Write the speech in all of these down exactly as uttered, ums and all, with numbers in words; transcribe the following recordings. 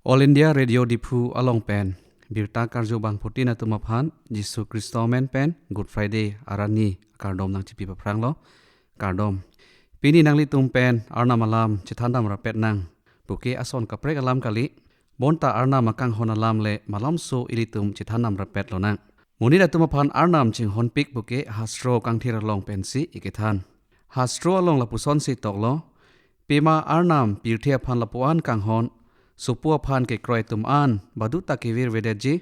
All India Radio Diphu along pen birta karju bangphutin atum aphan Jisu Khristo amen pen Good Friday arni akardom nangchipi paphranglo. Kardom. Pini nanglitum pen Arnam alam chethan dam rapet nang. Puke ason kaprek alam kali. Bonta Arnam akanghon alam le malomso ilitum chethan dam rapet lonang. Monit atum aphan Arnam chinghonpik puke hastro kangthir along pensi ikethan. Hastro along lapusonsi toklo. Pima Arnam pirthe aphan lapu-an kanghon, sopo aphan kekroi atum an baduta kevirvedetji,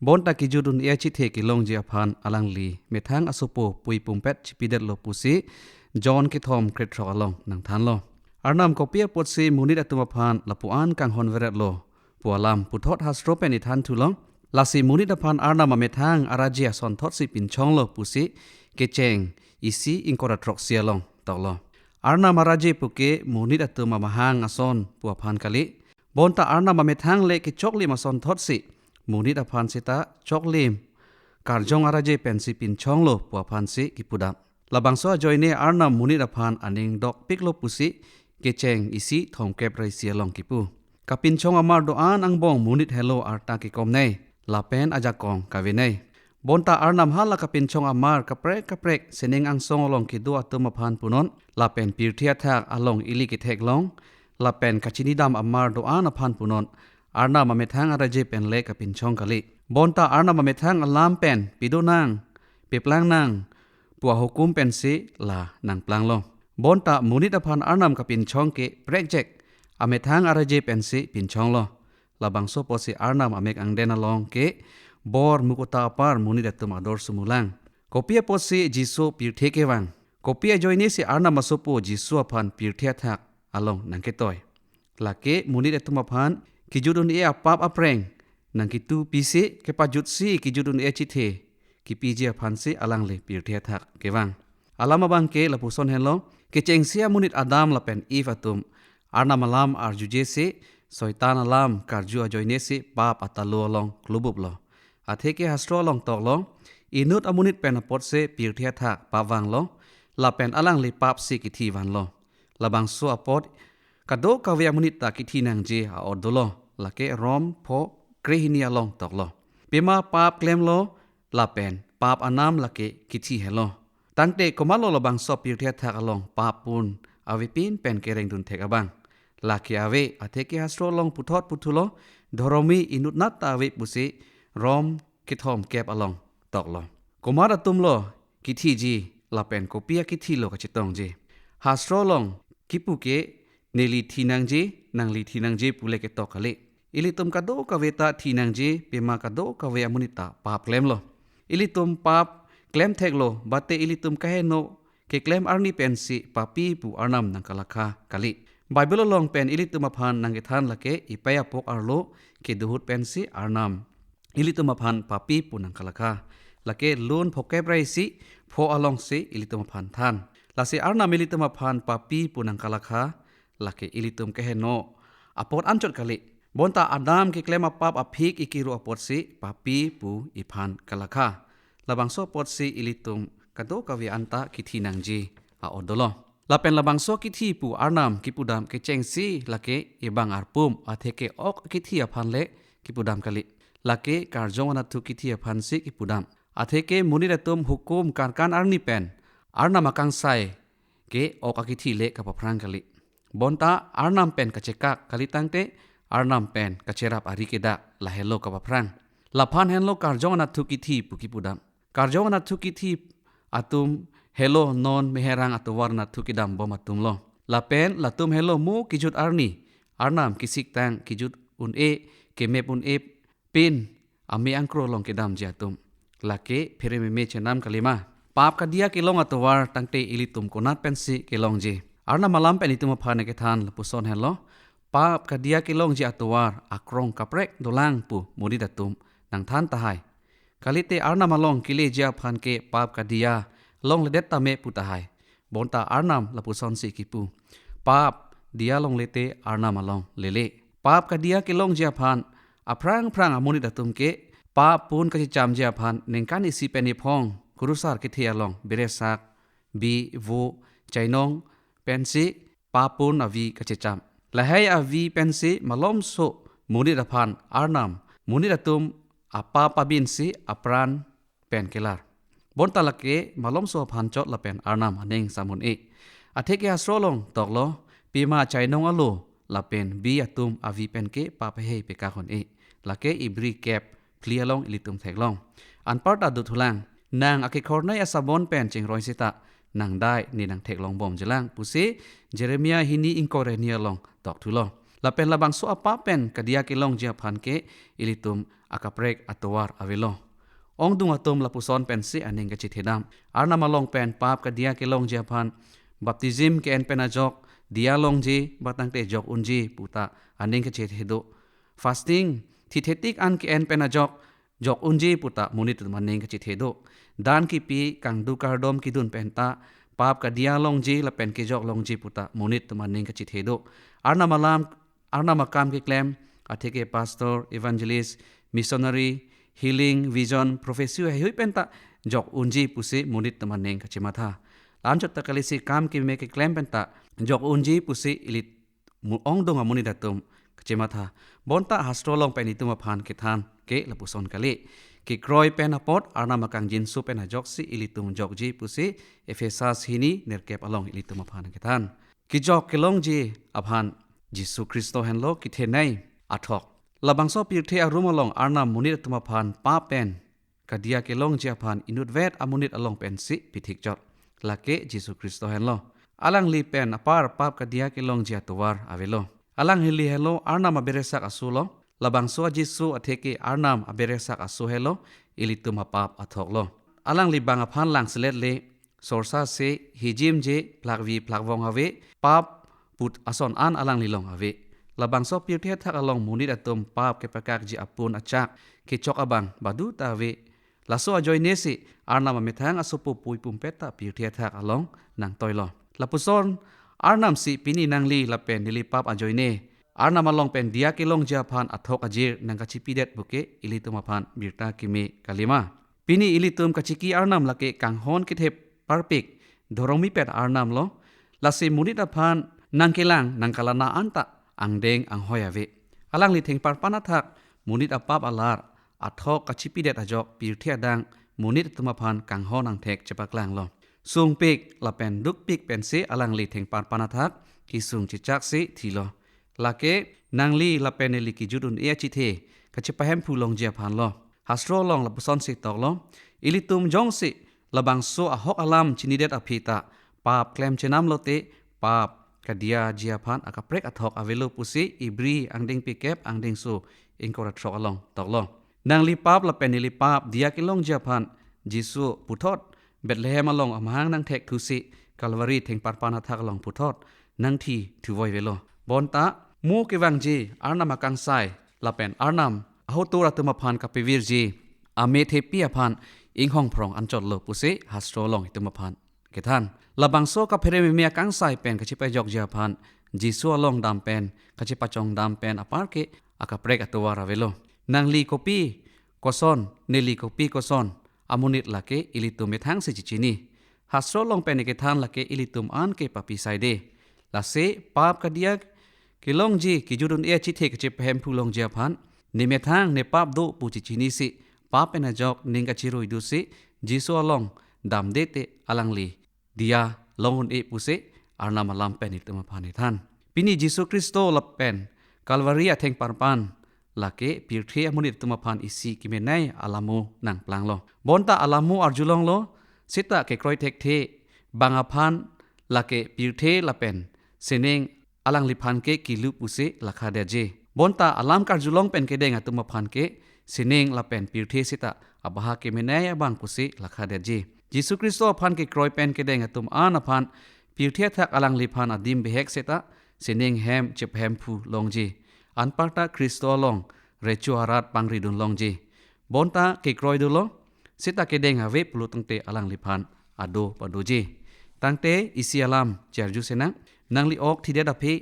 bonta kejut un-e achethe kelongji aphan alangli methang asopo pui pumpet chipidetlo pusi John kethom krethrok along nangthanlo. Arnam kopi apotsi monit atum aphan lapu-an kanghon veretlo pu alam puthot hastro pen ithan thulong. Lasi monit aphan Arnam amethang araje asonthotsi pinchonglo pusi kecheng isi ingkoi ra throksi along toklo. Arnam araje puke monit atum amahang ason pu aphan kali. Bonta Arnam amethang le kechoklim asonthotsi monit aphan seta choklim karjong araje pensi pinchonglo pu aphansi kipudam. Labangso ajoine Arnam monit aphan aning dokpiklo pusi kecheng isi thomkep ra isi along kipu. Kapinchong amar do-an angbong monit helo arta kekomnei, lapen ajakong kavenei. Bonta Arnam hala kapinchong amar kaprek kaprek sining angsong along kedo atum aphan punon, lapen pirthe athak along ili ketheklong, lapen kachinidam amar do-an aphan punon, Arnam amethang araje pen le kapinchong kali. Bonta Arnam amethang alam pen pidunang, piplangnang pu ahukum pensi la nangplanglo. Bonta monit aphan Arnam kapinchong ke prekjek amethang araje pensi pinchonglo. Labangso apotsi Arnam amek angden along ke bor mukuta apar monit atum ador sumulang. Kopi apotsi Jisu pirthe kevang? Kopi ajoinesi Arnam asopo Jisu aphan pirthe athak along nangketoi? Lake monit atum aphan kejut un-e apap apreng nangketupisi kepajutsi kejut un-e achethe kipiji aphansi alangli pirthe athak kevang. Alam abangke lapuson henlo, kechengsi amonit Adam lapen Eve atum Arnam alam arjujesi Soitan alam karju ajoinesi pap atalo along klubuplo. Atheke hastro along toklo, inut amonit pen apotsi pirthe athak pap vanglo, lapen alangli papsi kithi vanlo. Labangso apot kadokave amonit ta kithi nangji a-ot dolo, lake Rom pho krehini along toklo. Pima pap klemlo, lapen pap anam lake kithi helo. Tangte komatlo labangso pirthe athak along pap pun avepin pen kerengdun thek abang? Lake ave, atheke hastro along puthot puthulo, dhoromi inutnat ta ave pusi Rom kethom kep along toklo. Komat atumlo kithiji lapen kopi akithilo kachetongji? Hastro along kipu ke neli thi nangji, nangli thi nangji pule ketok kali. Ilitum kadokave ta thi nangji, pima kadokave amonit ta pap klemlo. Ilitum pap klem theklo, bate ilitum kaheno keklem arni pensi papi pu Arnam nangkalakha kali. Bible along pen ilitum aphan nangkethan lake Ipei Apok arlo kedohut pensi Arnam ilitum aphan papi pu nangkalakha. Lake Lun pho kep ra isi pho alongsi ilitum aphan than. Lasi Arnam ilitum aphan papi pu nangkalakha, lake ilitum keheno apot anchot kali. Bonta Adam keklem apap aphik ikiru apotsi papi pu iphan kalakha. Labangso apotsi ilitum kadokave anta kithi nangji a-ot dolo. Lapen labangso kithi pu Arnam kipudam kechengsi lake ebang arpum atheke ok kithi aphan le kipudam kali. Lake karjong anatthu kithi aphansi kipudam. Atheke monit atum hukum karkan arni pen Arnam akangsai ke ok akithi le kapaphrang kali. Bonta Arnam pen kachekak kali tangte Arnam pen kacherap ari kedak lahelo kapaphrang. Laphan henlo karjong anatthu kithi pu kipudam. Karjong anatthu kithi atum helo non meherang atovar anatthu kedam bom atumlo. Lapen latum helo mo kejut arni Arnam kesiktang kejut un-e, kemep un-e pin ame angkro along kedamji atum. Lake pherememe chenam kalima. Pap kadiya kelong atovar tangte ilitum konat pensi kelongji? Arnam alam pen itum aphan kethan lapuson henlo. Pap kadiya kelongji atovar akrong kaprek dolang pu monit atum nangthan tahai. Kalite Arnam along keleji aphan ke pap kadiya longledet tame pu tahai. Bonta Arnam lapusonsi kipu. Pap diya longle te Arnam along lele. Pap kadiya kelongji aphan aphrang phrang amonit atum ke pap pun kachechamji aphan ningkan isi pen iphong kurusar kethe along beresak, bi, vo, chainong pensi pap pun avi kachecham. Lahai avi pensi malomso monit aphan Arnam monit atum apap abinsi apran pen kelar. Bonta lake malomso aphan chot lapen Arnam aning samun-e. Atheke hastro along toklo, pima chainong alo lapen bi atum avi pen ke pap hei pekak hon-e. Lake Ibri kep phli along ilitum theklong. Anparta dothulang, nang akekhornei asabon pen chingroi seta nang dai ne nang theklong bomjilang pusi Jeremia hini ingkoi ra hini along tokthulo. Lapen labangso apap pen kadiya kelongji aphan ke ilitum akaprek atovar avelo. Ongdung atum lapuson pensi aning kachethedam. Arnam along pen pap kadiya kelongji aphan baptism ke-en pen ajok diya longji ba tangte jok unji puta aning kachethedam. Fasting, thithetik an ke-en pen ajok jok unji puta monit atum aning kachethedam. Dan kipi kangdu kardom kidun penta pap kadiya longji lapen kejok longji puta monit atum aning kachethedam. Arnam alam, Arnam akam keklem, atheke pastor, evangelist, missionary, healing, vision, prophecy heihui penta jok unji pusi monit atum aning kachematha. Anchot ta kalisi kam keme keklem penta jok unji pusi ilit mu-, ongdung amonit atum kachematha. Bonta hastro along pen itum aphan kethan ke lapuson kali. Kekroi pen apot Arnam akangjinso pen ajoksi ilitum jokji pusi Ephesas hini nerkep along ilitum aphan kethan. Kejok kelongji aphan Jisu Khristo henlo kethenei athok. Labangso pirthe arum along Arnam monit atum aphan pap pen kadiya kelongji aphan inutvet amonit along pensi pithik chot. Lake Jisu Khristo henlo. Alangli pen apar pap kadiya kelongji atovar avelo. Alangli henlo Arnam aberesak aso lo. Labangso aJisu atheke Arnam aberesak aso helo, ilitum apap athok lo. Alangli bang aphan langselet le, sorsa se, hijim je, plakvi plakvong ave, pap put ason an alangli long ave. Labangso pirthe athak along monit atum pap kepakakji apun achak kechok abang baduta ave. Laso ajoine si Arnam amethang asopo pui pumpet ta pirthe athak along nangtoilo. Lapuson Arnam si pini nangli lapen neli pap ajoine Arnam along pen diya kelongji aphan athok ajir nangkachipidet puke ilitum aphan birta keme kalima. Pini ilitum kachiki Arnam lake kanghon kethep parpik dhorongmi pen Arnam lo. Lasi monit aphan nangkelang nangkalana anta angdeng anghoi ave. Alangli thengparpan athak monit apap alar athok kachipidet ajok pirthe adang monit atum aphan kanghon angthek chepaklanglo. Sungpik lapen dukpik pensi alangli thengparpan athak kesung chechaksi thilo. Lake nangli lapen neli kejut un-e achethe kachepahemphu longji aphan lo. Hastro along lapuson si toklo. Ilitum jongsi labangso ahok alam chinidet aphi ta pap klem chenam lote pap kadiyaji aphan akaprek athok avelo pusi Ibri angdengpi kep angdengso ingkoi ra throk along toklo. Nangli pap lapen neli pap diya kelongji aphan Jisu puthot Bethlehem along amahang nangthekthusi Kalvari thengparpan athak along puthot nangthi thuvoi velo. Bonta mo kevangji Arnam akangsai lapen Arnam ahotur atum aphan kapevirji amethepi aphan inghong phrong anchot lo pusi hastro along itum aphan kethan. Labangso kaphere meme akangsai pen kachepajokji aphan Jisu along dam pen kachepachong dam pen apar ke akaprek atovar avelo. Nangli kopi koson, neli kopi koson, amonit lake ilitum methang si chichini. Hastro along pen kethan lake ilitum an ke papi saide. Lasi pap kadiya kelongji kejut un-e achethe kachepahemphu longji aphan ne methang ne pap do pu chichini si pap pen ajok ning kachirui dusi Jisu along damde te alangli diya long un-e pusi Arnam alam pen itum aphan ethan. Pini Jisu Khristo lapen Kalvari athengparpan lake pirthe amonit atum aphan isi kemenei alamo nangplanglo. Bonta alamo arjulonglo, seta kekroi thekthe bang aphan lake pirthe lapen sining alangliphan ke kilu pusi lakha detji. Bonta alam karjulong pen kedeng atum aphan ke sining lapen pirthe seta abaha kemenei abang pusi lakha detji. Jisu Khristo aphan kekroi pen kedeng atum an aphan pirthe athak alangliphan adim bihek seta sining hem chepahemphu longji. Anparta Khristo along recho arat pangridun longji. Bonta kekroi dolo, seta kedeng ave pulo tangte alangliphan ado padoji. Tangte isi alam charju senang, nangli ok thidet aphi,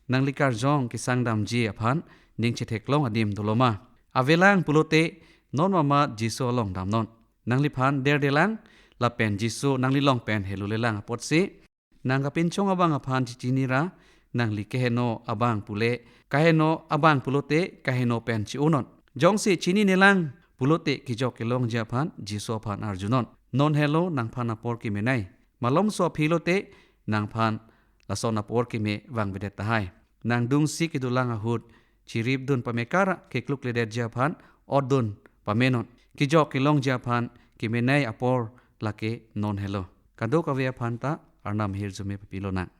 nangli karjong kesang damji aphan ning chetheklong adim doloma? Avelang pulote non mamat Jisu along damnon. Nangliphan derdelang, lapen Jisu nangli long pen helulelang apotsi nang kapinchong abang aphan chichinira, Nangli keheno abang pule, kaheno abang pulote kaheno pen chi-onon. Jongsi chininelang pulote kejok kelongji aphan Jisu aphan arjunon. Non helo nangphan apor kemenei. Malomso aphi lote nangphan lason apor keme vangvedet tahai. Nangdungsi kedolang ahut chiripdun pamekar keklukledetji aphan otdun pamenon. Kejok kelongji aphan kemenei apor lake non helo. Kadokave aphan ta Arnam ahirjume papilonang.